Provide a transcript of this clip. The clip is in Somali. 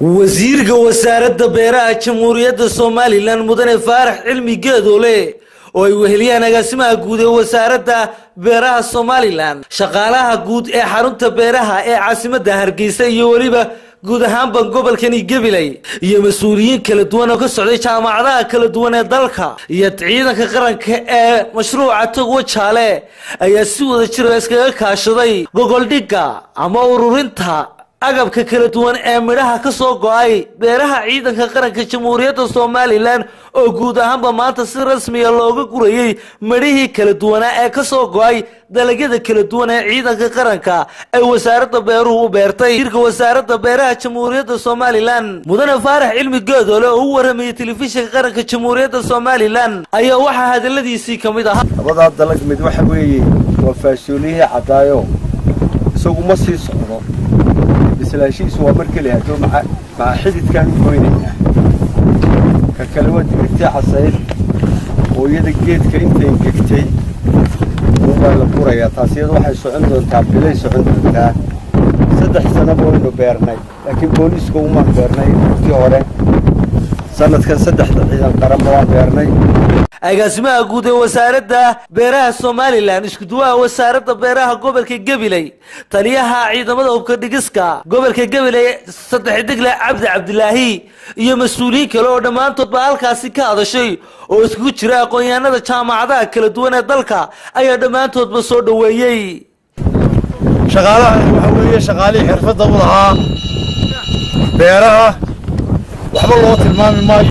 Wasiirka wasaaradda beeraha Jamhuuriyadda Somaliland, Mudane Faarax Cilmi Geedoole, oo ay weheliyaan agaasimaha guud ee wasaaradda beeraha Somaliland, shaqaalaha guud ee xarunta beeraha ee caasimadda Hargeysa iyo weliba guud ahaanba gobolkani Gabiley, iyo mas-uuliyiin kala duwan oo ka socday jaamacadaha kala duwan ee dalka iyo ciidanka qaranka ee mashruuca Togwa Jaale, ayaa si wada jira iskaga kaashaday gogoldhigga ama ururinta agabka kala duwan ee midhaha ka soo go-ay beeraha ciidanka qaranka Jamhuuriyadda Somaliland, oo guud ahaanba maanta si rasmiya looga gurayay midhihii kala duwanaa ee kasoo go-ay dalagyada kala duwan ee ciidanka qaranka ay wasaaradda beeruhu u beertay. Wasiirka wasaaradda beeraha Jamhuuriyadda Somaliland, Mudane Faarax Cilmi Geedoole, oo u waramayay telefishinka qaranka Jamhuuriyadda Somaliland, ayaa waxaa hadaladiisii ka mid ahaa: Labadaa dalag mid waxa weeye waa faasooliyihii caddaayo, isagu ma sii socdo, bislaanshihiisu waa mar keliya haddoo maca xididkaan u goynaynaa. Ka kale waa digirtii casayd oo iyada geedka inta engegtay uunbaa la gurayaa. Taas iyada waxay socon doontaa bilay socon doontaa. 3 sanaba waynu beernay, laakiin booliiska umaan beernay waqtii hore. Sanadkan saddexda ciidan qaranba waan beernay. Agaasimaha guud ee wasaaradda beeraha Somaliland, iskuduwaha wasaaradda beeraha gobolka Gabiley, taliyaha ciidamada hubka dhigiska gobolka Gabiley Saddex Digle Cabdi Cabdilaahi, iyo mas-uuliyiin kale oo dhammaantoodba halkaasi ka hadashay oo iskugu jira aqoon-yahanada jaamacadaha kala duwan ee dalka, ayaa dhammaantoodba soo dhoweeyey. Shaqaalahan waxa weeye shaqaalihii xirfadda u lahaa beeraha, waxba loo tilmaami maayo.